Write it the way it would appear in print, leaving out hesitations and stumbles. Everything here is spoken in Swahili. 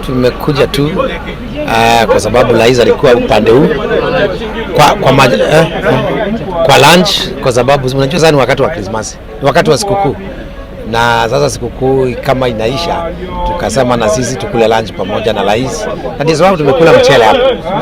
Tumekuja tu kwa sababu Rais alikuwa upande huu kwa lunch, kwa sababu unajua sasa ni wakati wa Krismasi, ni wakati wa sikukuu, na sasa sikukuu kama inaisha, tukasema na sisi tukule lunch pamoja na rais, na ndio sababu tumekula mchele hapa.